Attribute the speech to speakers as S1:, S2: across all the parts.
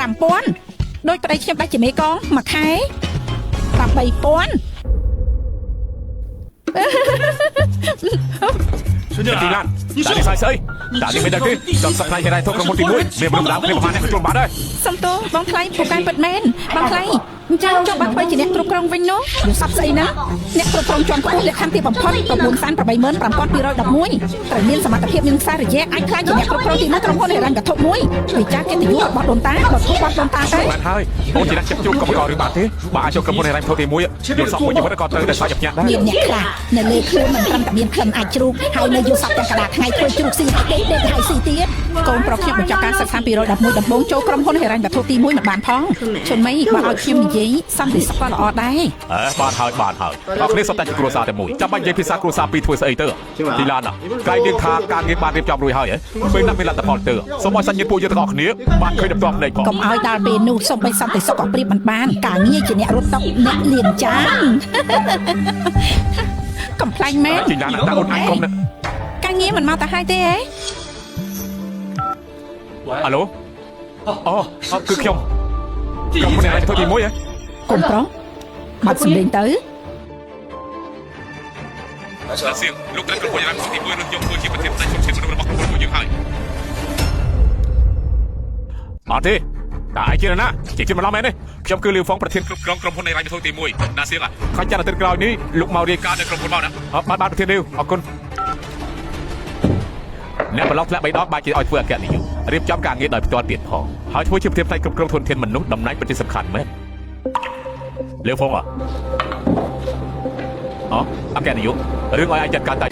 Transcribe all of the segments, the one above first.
S1: 5000ដោយប្តីខ្ញុំដាច់ជាមេកងមួយខែ8000
S2: ទីឡានតានេះស្អីស្អីតានេះមិនដឹងទេចង់សឹកផ្នែកហេរ៉ៃធុក្រុមហ៊ុនទី1មានមនុស្សដើមគ្នាប្រហែលអ្នកក៏ជួលបានដែរ
S1: សំទោសបងថ្លៃពូកែពិតមែនបងថ្លៃអញ្ចឹងចុះបើធ្វើជាអ្នកគ្រប់គ្រងវិញនោះយល់សប្ស្អីណាអ្នកគ្រប់គ្រងជាន់ខ្ពស់លក្ខខណ្ឌទីបំផុត985,211ត្រូវមានសមត្ថភាពមានខ្សែរយៈអាចក្លាយជាអ្នកគ្រប់គ្រងទី1ក្រុមហ៊ុនហិរញ្ញវត្ថុមួយវិចារកិត្តិយសរបស់ដូនតារបស់ធូបរបស់ដូនតាទេ
S2: បានហើយអូនជាអ្នកចាប់ជួលកម្មករឬបានទេបើអាចចូលក្រុមហ៊ុនហេរ៉ៃធុទី1យល់សក់មួយជីវិតក៏ត្រូវតែសាច់ភ្ញាក់ដែរ
S1: មានអ្នកខ្លះនៅលើខ្លួនមិនត្រឹមតែមានក្លិនអាចជ្រូកហើយនៅយល់សប្ទាំងកណ្ដាលថ្ងៃធ្វើជ្រូកស៊ីហើយដេកដេកហើយស៊ីទៀតកូនប្រុសខ្ញុំបញ្ចប់ការសិក្សា211ដំបូងចូលក្រុមហ៊ុនហិរញ្ញវត្ថុទី1មិនបានផងជន់មីបើឲ្យខ្ញុំនិយាយសន្តិសុខក៏ល្អដែរ
S2: អើបានហើយបានហើយអរគ្នាសុទ្ធតែជាគ្រួសារតែមួយចាំបាច់និយាយភាសាគ្រួសារពីរធ្វើស្អីទៅទីឡានក្រៃនាងថាការងារបានរៀបចំរួចហើយពេលណាមានលទ្ធផលទៅសូមឲ្យសាច់ញាតិពួកយើងទាំងអស់គ្នាបានឃើញដល់ផ្ទាល់ភ្នែកផង
S1: កុំឲ្យដល់ពេលនោះសូម្បីសន្តិសុខក៏ប្រៀបមិនបានការងារជាអ្នករត់តុអ្នកលៀងចាន កំ pl ែងមែន
S2: ជីឡានដាក់អូនអញកុំណា
S1: ការងារមិនមកទៅហើយទេហ៎
S2: អាឡូអូគឺខ្ញុំក្រុមហ៊ុនហេរ៉ៃធុទី1ហ៎
S1: កុំប្រុសបាត់សម្លេងទៅ
S2: ឡាសៀងលោកត្រូវក្រុមហ៊ុនហេរ៉ៃធុទី1រើសយកធ្វើជាប្រធានផ្នែកធនធានមនុស្សរបស់ក្រុមហ៊ុនពួកយើងហើយអត់ទេតើឯងជានរណាជាជនបន្លំមែនទេខ្ញុំគឺលៀវហ្វុងប្រធានគ្រប់គ្រងក្រុមហ៊ុនហេរ៉ៃធុទី1ណាសៀងខាញ់ចាត់អាទិត្យក្រោយនេះលោកមករាយការណ៍នៅក្រុមហ៊ុនមកណាបាទបាទប្រធានលៀវអរគុណអ្នកប្រឡងធ្លាក់3ដងបាច់ជាឲ្យធ្វើអគ្គនាយករៀបចំការងារដោយផ្ទាល់ទៀតផងហើយធ្វើជាប្រធានផ្នែកគ្រប់គ្រងធនធានមនុស្សតំណែងពិតជាសំខាន់មែនលៀវហ្វុងអអូអគ្គនាយករឿងឲ្យឯងចាត់ការតែ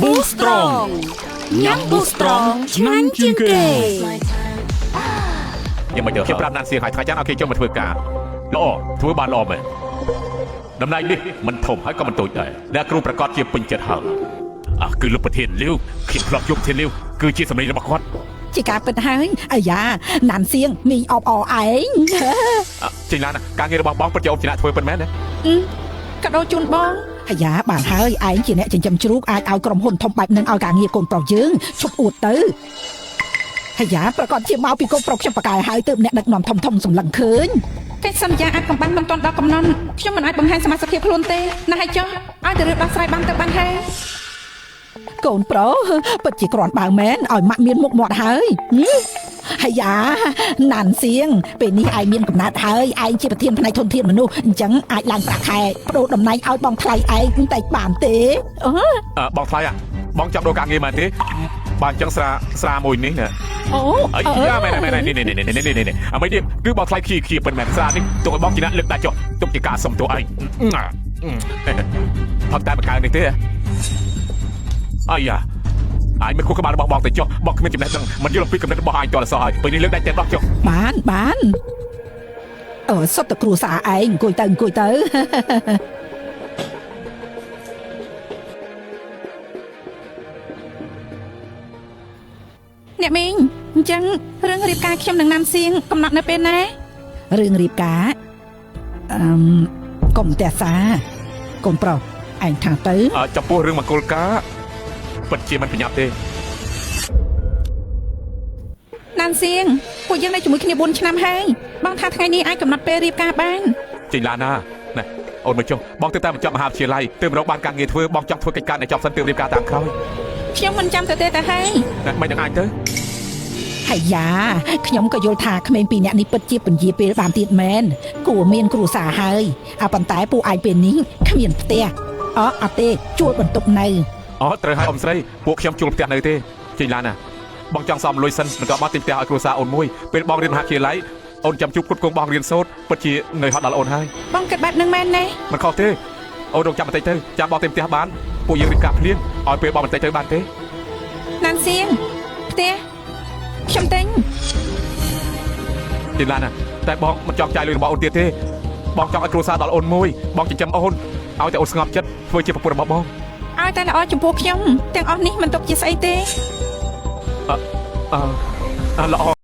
S3: Boost Strong ញ៉ាំ Boost Strong ឆ្ងាញ់ជាងគេ
S2: ខ្ញុំមិនទៅខ្ញុំប្រាប់ណានសៀងឲ្យថ្ងៃច័ន្ទឲ្យគេចូលមកធ្វើការល្អធ្វើបានល្អមែនតំណែងនេះមិនធំហើយក៏មិនតូចដែរអ្នកគ្រូប្រកាសជាពេញចិត្តហើយអះគឺលោកប្រធានលាវខ្ញុំធ្លាប់ជួបប្រធានលាវគឺជាសម្លេងរបស់គាត់
S1: ជាការពិតហើយអាយ៉ាណានសៀងមីងអបអរឯង
S2: អ่ะចេញឡានណាការងាររបស់បងពិតជាអូនជាអ្នកធ្វើពិតមែនណា
S1: ក៏ដូចជូនបងអាយ៉ាបានហើយឯងជាអ្នកចិញ្ចឹមជ្រូកអាចឲ្យក្រុមហ៊ុនធំបែបនឹងឲ្យការងារកូនប្រុសយើងឈប់អួតទៅអាយ៉ាប្រកាសជាមកពីកូនប្រុសខ្ញុំបកកែហើយទើបអ្នកដឹកនាំធំធំសម្លឹងឃើញកិច្ចសន្យាអាចកំបាំងមិនទាន់ដល់កំណត់ខ្ញុំមិនអាចបង្ហាញសមាជិកភាពខ្លួនទេណាស់ហើយចុះឲ្យតែរឿងដោះស្រាយបានទៅបានហើយកូនប្រុសពិតជាគ្រាន់បើមែនឲ្យម៉ាក់មានមុខមាត់ហើយហឹមអាយ៉ាណានសៀងពេលនេះឯងមានកំណត់ហើយឯងជាប្រធានផ្នែកធនធានមនុស្សអញ្ចឹងអាចឡើងប្រាក់ខែបដូរតំណែងឲ្យបងថ្លៃឯងតែបានទេអឺ
S2: អឺបងថ្លៃอ่ะបងចាប់ដូរការងារមែនទេបាទអញ្ចឹងស្រាស្រាមួយនេះណា
S1: អូ
S2: អីយ៉ាមែនមែននេះនេះនេះនេះនេះនេះអាមិននេះគឺបងថ្លៃខ្ជិលខ្ជិលពិតមែនស្រានេះទុកឲ្យបងជាអ្នកលើកដៃចុះទុកជាការសុំទោសឯងផឹកតែបកើនេះទេអាយ៉ាអញមិនគួរក្បាលរបស់បងទៅចុះបងគ្មានចំណេះដឹងមិនយល់អំពីកំណត់របស់អញតលសោះហើយពេលនេះលើកដៃតែដោះចុះ
S1: បានបានអឺសុទ្ធតែគ្រួសារឯងអង្គុយទៅអង្គុយទៅ អ្នកមីងអញ្ចឹងរឿងរៀបការខ្ញុំនឹងណាំសៀងកំណត់នៅពេលណារឿងរៀបការអឺមកុំទះសាកូនប្រុសឯងថាទៅ
S2: ចំពោះរឿងមង្គលការពិតជាមិនប្រញាប់ទេ
S1: ណានសៀងពួកយើងនៅជាមួយគ្នា4ឆ្នាំហើយបងថាថ្ងៃនេះអាចកំណត់ពេលរៀបការបាន
S2: ចេញឡានណាណែអូនមកចុះបងទើបតែបញ្ចប់មហាវិទ្យាល័យទើបរកបានការងារធ្វើបងចង់ធ្វើកិច្ចការឲ្យចប់សិនទើបរៀបការតាមក្រោយ
S1: ខ្ញុំមិនចាំទៅទេតែហើយ
S2: ណែមិននឹងអាចទៅ
S1: ហើយយ៉ាខ្ញុំក៏យល់ថាក្មេងពីរនាក់នេះពិតជាពន្យាពេលបានទៀតមែនគួរមានគ្រួសារហើយអប៉ុន្តែពួកឯងពេលនេះគ្មានផ្ទះអអត់ទេជួលបន្ទប់នៅ
S2: អូត្រូវឲ្យអ៊ំស្រីពួកខ្ញុំជួលផ្ទះនៅទេចេញឡានណាបងចង់សំលុយសិនបន្ទាប់មកទិញផ្ទះឲ្យគ្រួសារអូនមួយពេលបងរៀនមហាវិទ្យាល័យអូនចាំជួបគ្រប់គងបងរៀនសូត្រពិតជានឿយហត់ដល់អូនហើយ
S1: បងគិតបែបនឹងមែនណា
S2: មិនខុសទេអូនរងចាំបន្តិចទៅចាំបងទិញផ្ទះបានពួកយើងរៀបការភ្លាមឲ្យពេលបងបន្តិចទៅបានទេ
S1: ណានសៀងផ្ទះខ្ញុំទិញ
S2: ចេញឡានណាតែបងមិនចង់ចាយលុយរបស់អូនទៀតទេបងចង់ឲ្យគ្រួសារដល់អូនមួយបងចិញ្ចឹមអូនឲ្យតែអូនស្ងប់ចិត្តធ្វើជាប្រពន្ធរបស់បង
S1: ឲ្យតែល្អចំពោះខ្ញុំទាំងអស់នេះមិនទុកជាស្អីទេ
S2: អឺល្អ